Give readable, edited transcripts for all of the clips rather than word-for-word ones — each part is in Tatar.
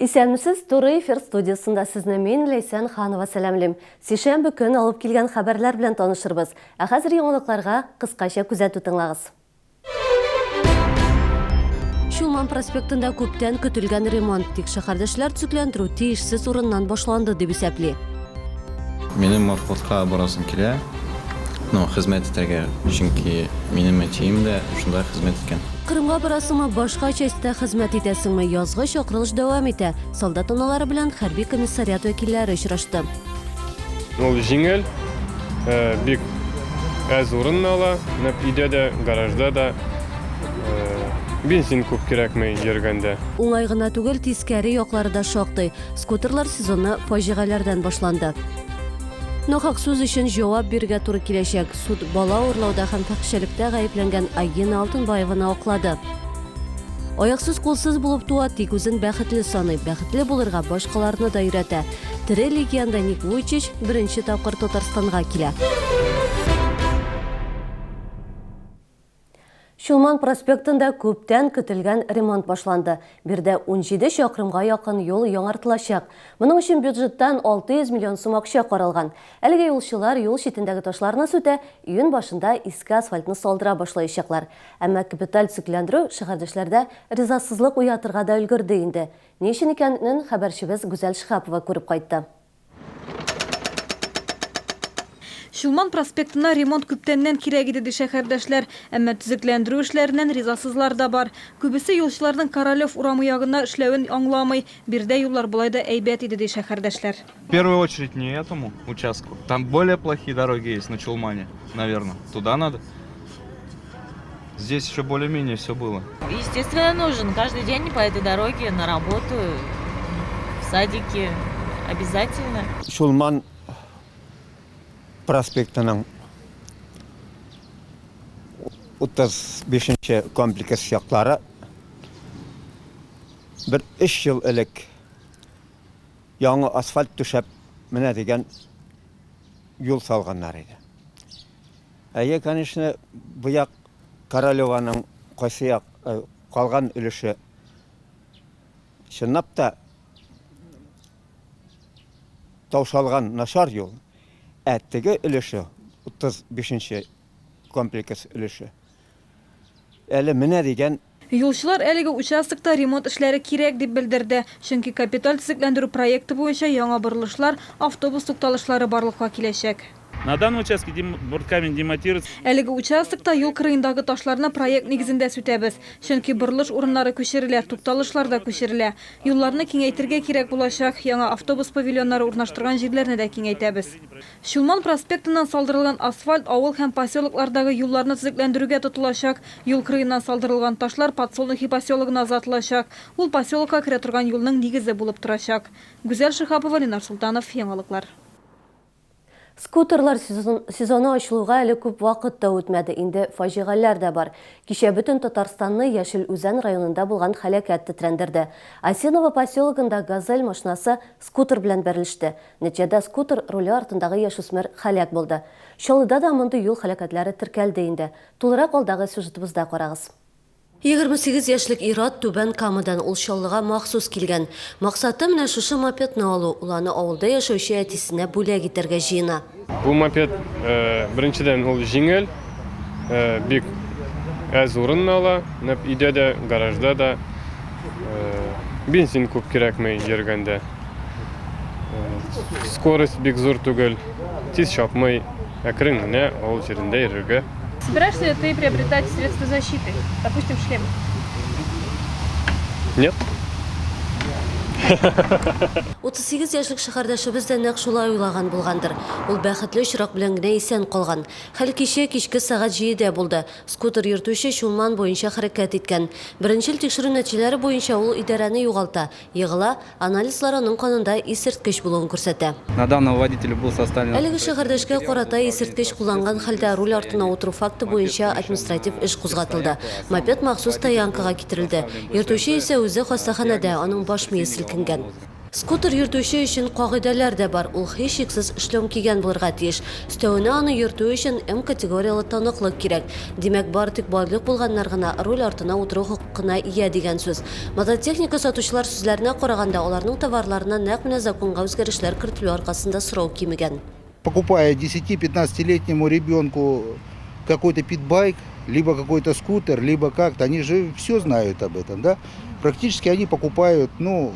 Исәнмесез, туры эфир студиясендә сезне мин, Ләйсән Ханова сәламлим. Сишәмбе көн алып килгән хәбәрләр белән танышырбыз. Ә хәзер яңалыкларга кыскача күзәтү тыңлагыз. Чулман проспектында күптән көтелгән ремонт, тик шәһәрдәшләр төзекләндерү тиешсез урыннан башланды дип исәпли. Минем морфлотка барасым килә, ну, хезмәт итәргә, чөнки минем әтием дә шунда хезмәт иткән. Кырымга барасыңмы, башка частьта хезмәт итәсеңме, язгы чакырылыш дәвам итә. Солдат аналары белән хәрби комиссариат вәкилләре очрашты. Ул җиңел, бик әз урын ала, өйдә дә, гаражда да. Бензин күп кирәкми йөргәндә. Уңай гына түгел, тискәре яклары да шактый. Скутерлар сезоны фаҗигаләрдән башланды. Нахак сүз өчен җавап бирергә туры киләчәк. Суд бала урлауда һәм фәхишәлектә гаепләнгән Агина Алтынбаеваны аклады. Аяксыз-кулсыз булып туа, тик үзен бәхетле саный. Бәхетле булырга башкаларны да өйрәтә. Тере легенда Ник Вуйчич беренче тапкыр Татарстанга килә. Чулман проспектында күптән көтелгән ремонт башланды. Биредә 17 чакрымга якын юл яңартылачак. Моның өчен бюджеттан 600 миллион сум акча каралган. Әлегә юлчылар юл читендәге ташларны сүтә, июнь башында иске асфальтны салдыра башлаячаклар. Әмма капиталь төзекләндерү шәһәрдәшләрдә ризасызлык уятырга да өлгерде инде. Ни өчен икәнен хәбәрчебез Гүзәл Шиһапова күреп кайтты. Чулман проспектына ремонт күптәннән кирәк иде, ди шәһәрдәшләр. Әмма төзекләндерү эшләреннән ризасызлар да бар. Күбесе юлчыларның Королев урамы ягында эшләвен аңламый. Биредә юллар болай да әйбәт иде, ди шәһәрдәшләр. В первую очередь не этому участку. Там более плохие дороги есть на Чулмане, наверно. Туда надо. Здесь еще более-менее все было. Естественно, нужен. Каждый день по этой дороге на работу, в садике. Обязательно. Чулман проспектының 35 нче комплекс яклары бер өч ел элек яңа асфальт түшәп, менә дигән юл салганнар иде. Әйе, конечно, бу як Королеваның кайсы як калган өлеше чынлап та таушалган начар юл, ә теге өлеше, 35 нче комплекс өлеше, әле менә дигән. Юлчылар әлеге участокта ремонт эшләре кирәк дип белдерде, чөнки капиталь төзекләндерү проекты буенча яңа борылышлар, автобус тукталышлары барлыкка киләчәк. На данном участке борткамень демонтируется. Әлеге участокта юл кырыендагы ташларны проект нигезендә сүтәбез, чөнки борылыш урыннары күчерелә, тукталышлар да күчерелә. Юлларны киңәйтергә кирәк булачак, яңа автобус павильоннары урнаштырган җирләрне дә киңәйтәбез. Чулман проспектыннан салдырылган асфальт авыл һәм поселоклардагы юлларны төзекләндерүгә тотылачак. Юл кырыеннан салдырылган ташлар Подсолнухи поселогына озатылачак. Ул поселокка керә торган юлның нигезе булып торачак. Гүзәл Шиһапова, Ленар Солтанов, Яңалыклар. Скутерлар сезоны ачылуга әле күп вакыт та үтмәде, инде фаҗигаләр дә бар. Кичә бөтен Татарстанны Яшел Үзән районында булган һәлакәт тетрәндерде. Осиново поселогында Газель машинасы скутер белән бәрелеште. Нәтиҗәдә скутер руле артындагы яшүсмер һәлак булды. Чаллыда да мондый юл һәлакәтләре теркәлде инде. Тулырак алдагы сюжетыбызда карагыз. 28 яшьлек ир-ат Түбән Камадан, ул Чаллыга махсус килгән. Максаты, менә шушы мопедны алу. Ул аны авылда яшәүче әтисенә бүләк итәргә җыена. Бу мопед, беренчедән, ул җиңел, бик әз урын ала, өйдә дә, гаражда да. Бензин күп кирәкми йөргәндә. Скорость бик зур түгел, тиз чапмый, әкрен генә авыл җирендә йөрергә. Собираешься ли ты приобретать средства защиты, допустим, шлем? Нет. 38 яшьлек шәһәрдәшебез дә нәкъ шулай уйлаган булгандыр. Ул бәхетле очрак белән генә исән калган. Хәл кичә кичке сәгать җидедә булды. Скутер йөртүче Чулман буенча хәрәкәт иткән. Беренчел тикшерү нәтиҗәләре буенча ул идарәне югалта, егыла, анализлар аның канында исерткеч булуын күрсәтә. На данного водителя был составлен. Әлеге шәһәрдәшкә карата исерткеч кулланган хәлдә руль артына утыру факты буенча административ эш кузгатылды. Мопед махсус стоянкага китерелде. Йөртүче исә үзе хастаханәдә, аның баш мие селкенгән. Скутер йөртүче өчен кагыйдәләр дә бар, ул һичшиксез шлем кигән булырга тиеш. Өстәвенә аны йөртү өчен М категорияле таныклык кирәк. Димәк, бары тик балигъ булганнар гына руль артына утыру хокукына ия дигән сүз. Мототехника сатучылар сүзләренә караганда, аларның товарларына нәкъ менә законга үзгәрешләр кертелү аркасында сорау кимегән. Покупая десяти-пятнадцатилетнему ребенку какой-то питбайк, либо какой-то скутер, либо как-то, они же все знают об этом, да? Практически они покупают, ну,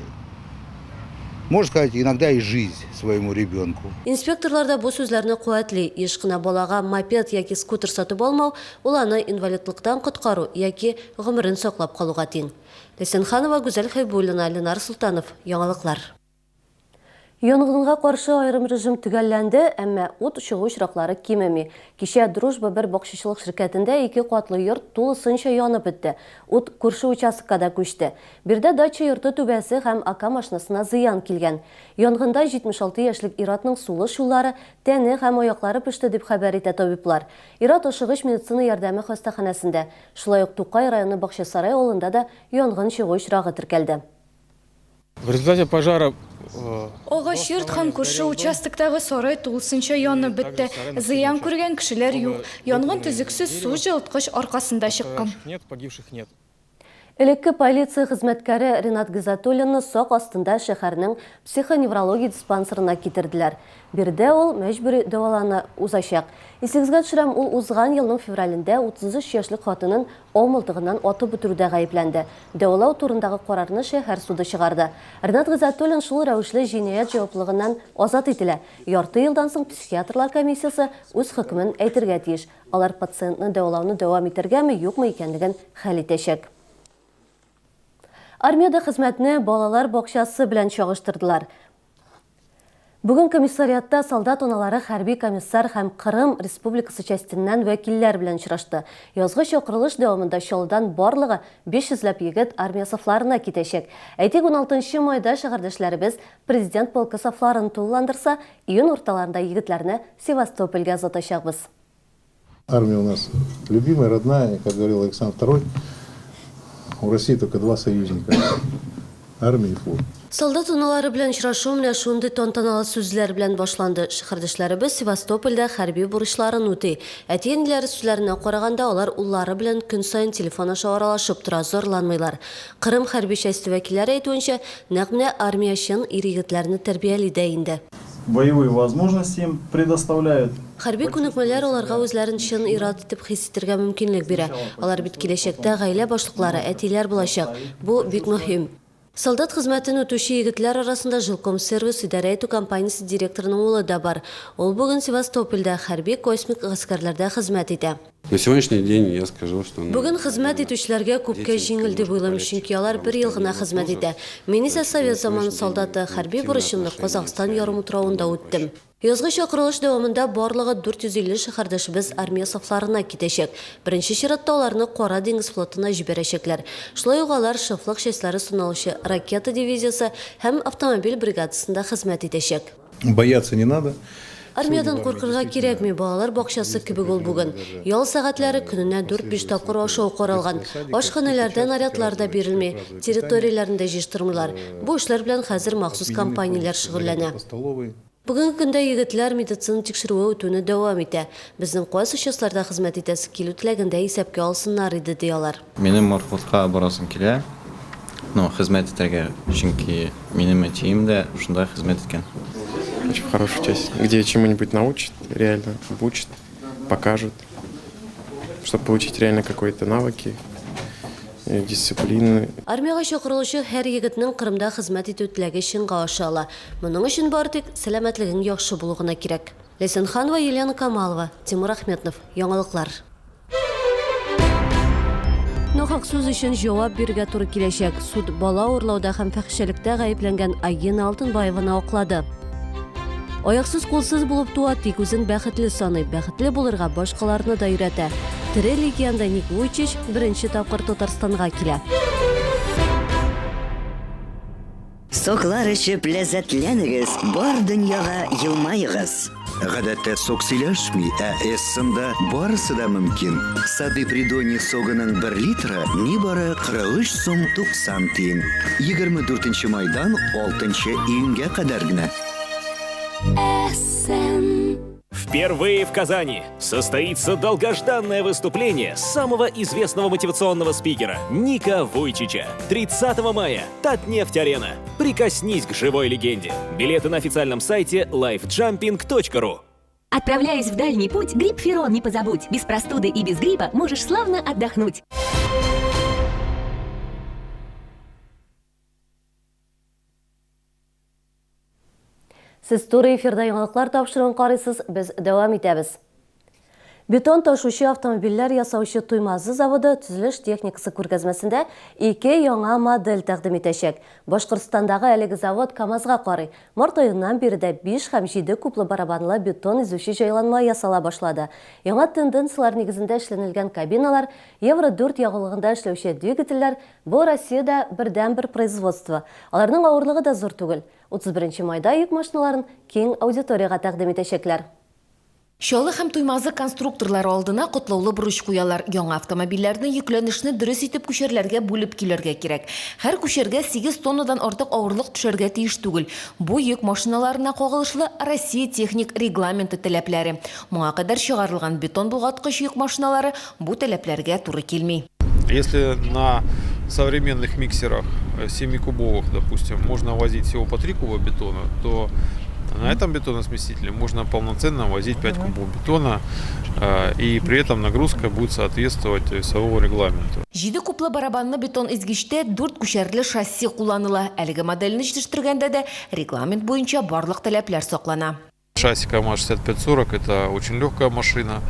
можно сказать, иногда и жизнь своему ребенку. Инспекторлар да бу сүзләрне куәтли. Еш кына балага мопед яки скутер сатып алмау, ул аны инвалидлыктан коткару яки гомерен саклап калуга тиң. Ләйсән Ханова, Гүзәл Хәйбуллина, Ленар Солтанов, Яңалыклар. Янгынга каршы аерым режим төгәлләнде, әмма ут чыгу очраклары кимеми. Кичә Дружба бер бакчачылык ширкәтендә ике катлы йорт тулысынча янып бетте. Ут күрше участокка да күчте. Биредә дача йорты түбәсе һәм АК машинасына зыян килгән. Янгында 76 яшьлек ир-атның сулыш юллары, тәне һәм аяклары пеште, дип хәбәр итә табиблар. Ир-ат ашыгыч медицина ярдәме хастаханәсендә. Шулай ук Тукай районы Бакчасарай авылында да янгын чыгу очрагы теркәлде. В результате пожара Агач йорт һәм күрше участоктагы сарай тулысынча янып бетте. Зыян күргән кешеләр юк. Янгын төзексез су җылыткыч аркасында чыккан. Элекке полиция хезмәткәре Ринат Гыйззәтуллинны сак астында шәһәрнең психоневрология диспансерына китерделәр. Биредә ул мәҗбүри дәвалана узачак. Исегезгә төшерәм, ул узган елның февралендә 33 яшьлек хатынын ау мылтыгыннан атып үтерүдә гаепләнде. Дәвалау турындагы карарны шәһәр суды чыгарды. Ринат Гыйззәтуллин шул рәвешле җинаять җаваплылыгыннан азат ителә. Ярты елдан соң психиатрлар комиссиясе үз хөкемен әйтергә тиеш. Алар пациентны дәвалауны дәвам итәргәме, юкмы икәнлеген хәл итәчәк. Армиядә хезмәтне балалар бакчасы белән чагыштырдылар. Бүген комиссариатта солдат аналары хәрби комиссар һәм Кырым Республикасы частеннән вәкилләр белән очрашты. Язгы чакырылыш дәвамында Чаллыдан барлыгы 500 ләп егет армия сафларына китәчәк. Әйтик, уналтынчы майда шәһәрдәшләребез Президент полкы сафларын тулыландырса, июнь урталарында егетләрне Севастопольгә озатачакбыз. Армия у нас любимая, родная, как говорил Александр Второй, у России только два союзника, армия и флот. Солдат аналары белән очрашу менә шундый тантаналы сүзләр белән башланды. Шәһәрдәшләребез Севастопольдә хәрби бурычларын үти. Әти-әниләре сүзләренә караганда, алар уллары белән көн саен телефон аша аралашып тора, зарланмыйлар. Кырым хәрби часте вәкилләре әйтүенчә, нәкъ менә армия чын ир-егетләрне тәрбияли дә инде. Боевые возможности им предоставляют. Хәрби күнекмәләр аларга үзләрен чын ир-ат итеп хис итергә мөмкинлек бирә. Алар бит киләчәктә гаилә башлыклары, әтиләр булачак. Бу бик мөһим. Солдат хезмәтен үтүче егетләр арасында Жилкомсервис идарә итү компаниясе директорының улы да бар. Ул бүген Севастопольдә хәрби космик гаскәрләрдә хезмәт итә. На сегодняшний день я скажу, что. Бүген хезмәт итүчеләргә күпкә җиңел дип уйлыйм, чөнки алар бер ел гына хезмәт итә. Мин исә совет заманы солдаты, хәрби бурычымны Казахстан ярымутравында үттем. Язгы чакырылыш дәвамында барлыгы 450 шәһәрдәшебез армия сафларына китәчәк. Беренче чиратта аларны Кара диңгез флотына җибәрәчәкләр. Шулай ук алар шефлык частьлары саналучы ракета дивизиясе һәм автомобиль бригадасында хезмәт итәчәк. Бояться не надо. Армиядән куркырга кирәкми, балалар бакчасы кебек ул бүген. Ял сәгатьләре, көненә дүрт-биш тапкыр ашау каралган. Ашханәләрдә нарядлар да бирелми, территорияләрне дә җыештырмыйлар. Бу эшләр белән хәзер махсус компанияләр шөгыльләнә. Бүгенге көндә егетләр медицина тикшерүе үтүне дәвам итә. Безнең кайсы частьларда хезмәт итәсе килү теләген дә исәпкә алсыннар иде, ди алар. Минем морфлотка барасым килә, ну, хезмәт итәргә, чөнки минем әтием дә шунда хезмәт иткән. Хочу в хорошую часть, где чему-нибудь научат, реально обучат, покажут, чтобы получить реально какой-то навыки, дисциплины. Армиягә чакырылучы һәр егетнең Кырымда хезмәт итү теләге чынга аша ала. Моның өчен бары тик сәламәтлегең яхшы булу гына кирәк. Ләйсән Ханова, Елена Камалова, Тимур Ахметнов, Яңалыклар. Нахак сүз өчен җавап бирергә туры киләчәк. Суд бала урлауда һәм фәхишәлектә гаепләнгән Агина Алтынбаеваны аклады. Аяксыз-кулсыз булып туа, тик үзен бәхетле саный. Бәхетле булырга башкаларны да өйрәтә. Тере легенда Ник Вуйчич беренче тапкыр Татарстанга килә. Соклар эчеп ләззәтләнегез, бар дөньяга елмаегыз! Гадәттә сок сөйләшми, ә Эссенда барысы да мөмкин. Сады Придонья согының бер литры нибары 43 сум 90 тиен. 24 нче майдан 6 нчы июньгә кадәр генә. Эссен. Впервые в Казани состоится долгожданное выступление самого известного мотивационного спикера Ника Вуйчича. 30 мая. Татнефть-арена. Прикоснись к живой легенде. Билеты на официальном сайте lifejumping.ru. Отправляясь в дальний путь, грипп-ферон не позабудь. Без простуды и без гриппа можешь славно отдохнуть. Сез туры эфирда яңалыклар тапшыруын карыйсыз, без дәвам итәбез. Бетон ташучы автомобильләр ясаучы Туймазы заводы төзелеш техникасы күргәзмәсендә ике яңа модель тәкъдим итәчәк. Башкортстандагы әлеге завод КАМАЗга карый. Март аеннан биредә 5 һәм 7 кублы барабанлы бетон изүче җайланма ясала башлады. Яңа тенденцияләр нигезендә эшләнелгән кабиналар, Евро 4 ягулыгында эшләүче двигательләр, бу Россиядә бердәнбер производство. Аларның авырлыгы да зур түгел. 31 майда йөк машиналарын киң аудиториягә тәкъдим итәчәкләр. Чаллы һәм Туймазы конструкторлары алдына катлаулы бурыч куялар, яңа автомобильләрне йөкләнешне дөрес итеп күчәрләргә бүлеп көйләргә кирәк. Һәр күчәргә сигез тоннадан артык авырлык төшәргә тиеш түгел. Бу йөк машиналарына кагылышлы Россия техник регламенты таләпләре. Моңа кадәр чыгарылган бетон болгаткыч йөк машиналары бу таләпләргә туры килми. Если на современных миксерах 7-кубовых, допустим, можно возить всего по 3 куба бетона, то на этом бетоносмесителе можно полноценно возить 5 кубов бетона, и при этом нагрузка будет соответствовать весовому регламенту. Җиде кублы барабанлы бетон изгечтә дүрт күчәрле шасси кулланыла. Әлеге модельне җитештергәндә дә регламент буенча барлык таләпләр саклана. Шасси КАМАЗ-6540 это очень легкая машина.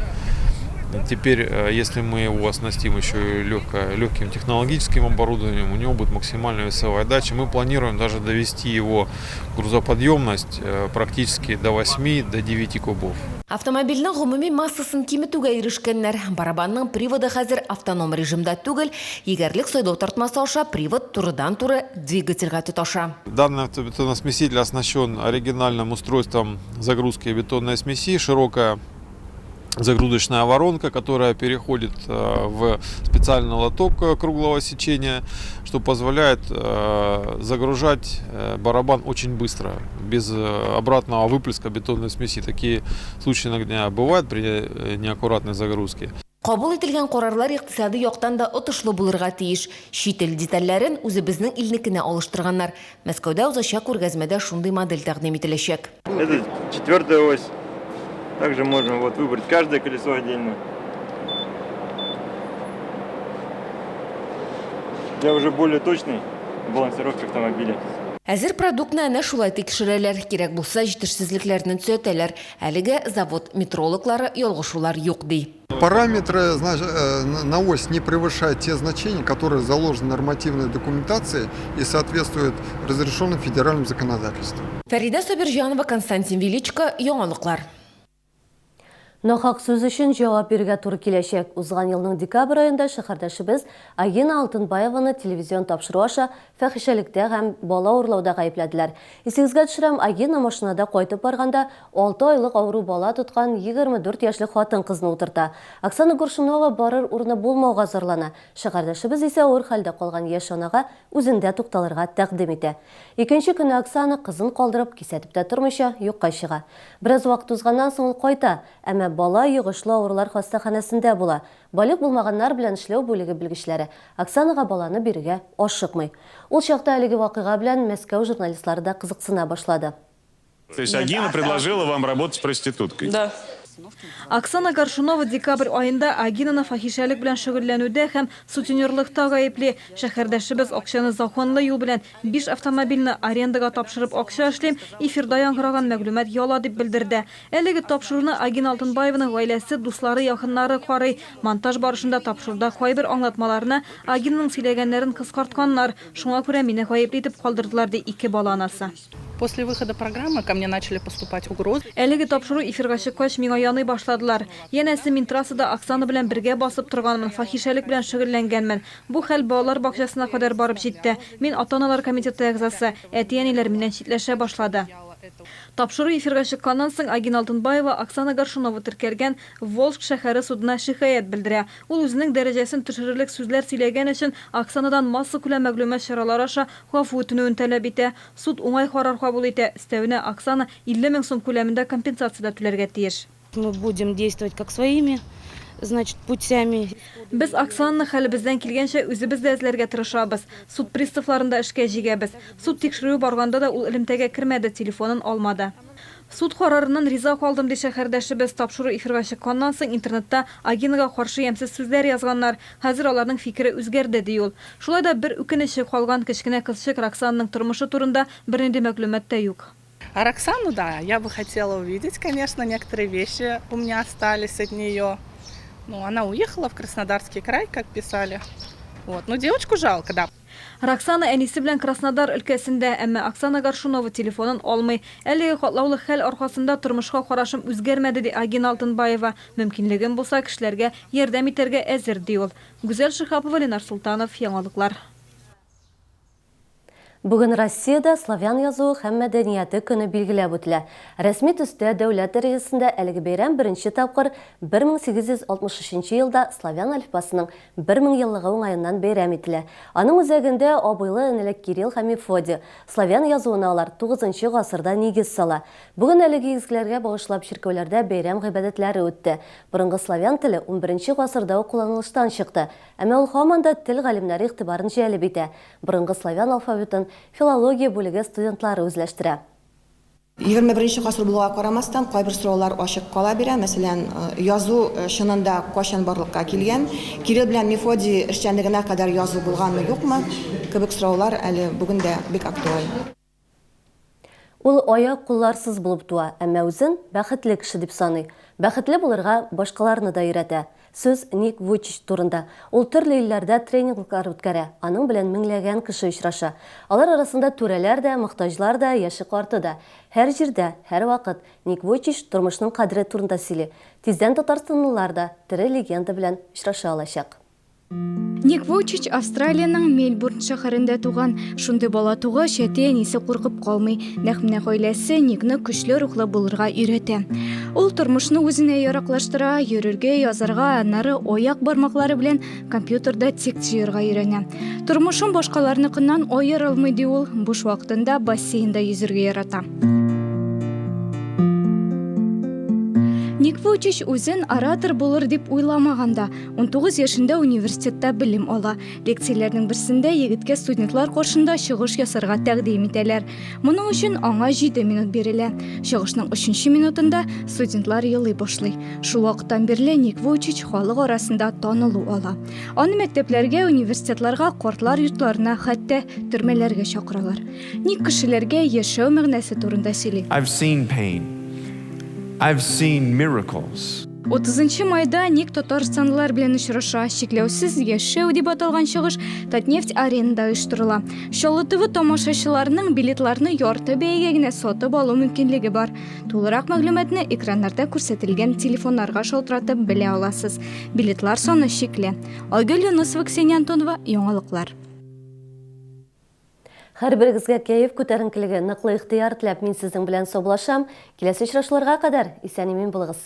Теперь, если мы его оснастим еще и легким технологическим оборудованием, у него будет максимальная весовая отдача. Мы планируем даже довести его грузоподъемность практически до 8, до 9 кубов. Автомобильнең гомуми массасын киметүгә ирешкәннәр. Барабанның приводы хәзер автоном режимда түгел, егәрлек сайлау тартмасы аша привод турыдан-туры двигательгә тоташа. Данный автобетоносмеситель оснащен оригинальным устройством загрузки бетонной смеси, широкая загрузочная воронка, которая переходит в специальный лоток круглого сечения, что позволяет загружать барабан очень быстро, без обратного выплеска бетонной смеси. Такие случаи иногда бывают при неаккуратной загрузке. Кабул ителгән карарлар икътисади яктан да отышлы булырга тиеш. Чит ил детальләрен үзебезнең илнекенә алыштырганнар. Мәскәүдә узачак күргәзмәдә шундый модель тәкъдим ителәчәк. Это четвертая ось. Также можем вот выбрать каждое колесо отдельно. Для уже более точной балансировки автомобиля. Әзер продуктны әнә шулай тикшерәләр, кирәк булса җитешсезлекләрне төзәтәләр. Әлегә завод метрологлары ялгышулар юк ди. Параметры на ось не превышают те значения, которые заложены в нормативной документации и соответствуют разрешенным федеральным законодательству. Фәридә Сабирҗанова, Константин Величко, Яңалыклар. Нахак сүз өчен җавап бирергә туры киләчәк. Узган елның декабрь аенда шәһәрдәшебез Агина Алтынбаеваны телевизион тапшыру аша фәхишәлектә һәм бала урлауда гаепләделәр. Исегезгә төшерәм, Агина машинада кайтып барганда 6 айлык авыру бала тоткан 24 яшьлек хатын-кызны утырта. Оксана Горшунова барыр урыны булмауга зарлана. Шәһәрдәшебез исә авыр хәлдә калган яшь анага үзендә тукталырга тәкъдим итә. Икенче көнне Оксана кызын калдырып, кисәтеп тә тормыйча, юкка чыга. Бераз вакыт узганнан соң ул кайта, әмма бала йогышлы авырулар хастаханәсендә була. Балигъ булмаганнар белән эшләү бүлеге белгечләре Оксанага баланы бирергә ашыкмый. Ул чакта әлеге вакыйга белән Мәскәү журналистлары да кызыксына башлады. То есть Агина предложила вам работать проституткой? Да. Оксана Горшунова декабрь аенда Агинаны фахишәлек белән шөгыльләнүдә һәм сутенерлыкта гаепли. Шәһәрдәшебез акчаны законлы юл белән биш автомобильне арендага тапшырып акча эшлим, эфирда яңгыраган мәгълүмат яла дип белдерде. Әлеге тапшыруны Агина Алтынбаеваның гаиләсе, дуслары, якыннары карый. Монтаж барышында тапшыруда кайбер аңлатмаларны Агинаның сөйләгәннәрен кыскартканнар. Шуңа күрә мине гаепле итеп калдырдылар, ди ике бала анасы. После выхода программы ко мне начали поступать угрозы. Әлеге тапшыру эфирга чыккач, миңа яный башладылар. Янәсе, мин трассада Оксана белән бергә басып торганмын, фахишәлек белән шөгыльләнгәнмен. Бу хәл балалар бакчасына кадәр барып җитте. Мин ата-аналар комитеты әгъзасы, әти-әниләр миннән читләшә башлады. Тапшыру эфирга чыкканнан соң Агина Алтынбаева Оксана Горшунова теркәлгән Волжск шәһәре судына шикаять белдерә. Ул үзенең дәрәҗәсен төшерерлек сүзләр сөйләгән өчен Оксанадан массакүләм мәгълүмат чаралары аша гафу үтенүен таләп итә. Суд уңай карар кабул итә, өстәвенә Оксана 50 мең сум күләмендә компенсация дә түләргә тиеш. Мы будем действовать как своими, значит, путями. Без Оксананы хәлебездән килгәнчә үзебез дә эзләргә тырышабыз. Суд приставларын да эшкә җигәбез. Суд тикшерүе барганда да ул элемтәгә кермәде, телефонын алмады. Суд карарыннан риза калдым, ди шәһәрдәшебез. Тапшыру эфирга чыкканнан соң интернетта Агинага каршы ямьсез сүзләр язганнар. Хәзер аларның фикере үзгәрде, ди ул. Шулай да бер үкенече калган, кечкенә кызчык Роксананың тормышы турында бернинди мәгълүмат та юк. А Роксану, да, я бы хотела увидеть, конечно, некоторые вещи у меня остались от нее. Ну, она уехала в Краснодарский край, как писали. Вот. Ну, девочку жалко, да. Роксана әнисе белән Краснодар өлкәсендә, әмма Оксана Горшунова телефонын алмый. Әлеге катлаулы хәл аркасында тормышка карашым үзгәрмәде, ди Агина Алтынбаева. Мөмкинлегем булса, кешеләргә ярдәм итәргә әзер, ди ул. Гүзәл Шиһапова, Ленар Солтанов, Яңалыклар. Бүген Россиядә славян язуы һәм мәдәнияте көне билгеләп үтелә. Рәсми төстә дәүләт дәрәҗәсендә әлеге бәйрәм беренче тапкыр 1863 елда славян әлифбасының 1000 еллыгы уңаеннан бәйрәм ителә. Аның үзәгендә абыйлы-энеле Кирилл һәм Мефодий. Славян язуына алар тугызынчы гасырда нигез сала. Бүген әлеге игезләргә багышлап чиркәүләрдә бәйрәм гыйбадәтләре үтте. Борынгы славян теле унберенче гасырда ук кулланылыштан чыкты. Әмма ул һаман да тел галимнәре игътибарын җәлеп итә. Борынгы славян алфавитын филология бүлеге студентлары үзләштерә. 21 нче гасыр булуга карамастан, кайбер сораулар ачык кала бирә. Мәсәлән, язу чынында кайчан барлыкка килгән? Кирилл белән Мефодий эшчәнлегенә кадәр язу булганмы, юкмы? кебек сораулар әле бүген дә бик актуаль. Ул аяк-кулларсыз булып туа, әмма үзен бәхетле кеше дип саный. Бәхетле булырга башкаларны да өйрәтә. Сүз Ник Вуйчич турында. Ул төрле илләрдә тренинглар үткәрә, аның белән меңләгән кеше очраша. Алар арасында түрәләр дә, мохтаҗлар да, яше-карты да. Һәр җирдә, һәрвакыт Ник Вуйчич тормышның кадере турында сөйли. Тиздән татарстанлылар да тере легенда белән очраша алачак. Ник Вуйчич Австралиянең Мельбурн шәһәрендә туган. Шундый бала тугач, әти-әнисе куркып калмый. Нәкъ менә гаиләсе Никны көчле рухлы булырга өйрәтә. Ул тормышны үзенә яраклаштыра, йөрергә, язарга, аннары аяк бармаклары белән компьютерда текст җыярга өйрәнә. Тормышым башкаларныкыннан аерылмый, ди ул. Буш вакытында бассейнда йөзергә ярата. Ник Вуйчич үзен оратор булыр дип уйламаган да. 19 яшендә университетта белем ала. Лекцияләрнең берсендә егеткә студентлар каршында чыгыш ясарга тәкъдим итәләр. Моның өчен аңа 7 минут бирелә. Чыгышның өченче минутында студентлар елый башлый. Шул вакыттан бирле Ник Вуйчич халык арасында танылу ала. Аны мәктәпләргә, университетларга, картлар йортларына, хәтта төрмәләргә чакыралар. Ник кешеләргә яшәү мәгънәсе турында сөйли. I've seen pain. I've seen miracles. 30 майда Ник татарстанлылар белән очраша. Чикләүсез яшәү дип аталган чыгыш Татнефть Аренада оештырыла. Чаллы ТВ тамашачыларының билетларны ярты бәягә генә сатып алу мөмкинлеге бар. Тулырак мәгълүматны экраннарда күрсәтелгән телефоннарга шалтыратып белә аласыз. Билетлар саны чикле. Айгөл Юнысова, Ксения Антонова, Яңалыклар. Һәрберегезгә кәеф күтәренкелеге, ныклы ихтыяр теләп мин сезнең белән саубуллашам. Киләсе очрашуларга кадәр исән-имин булыгыз.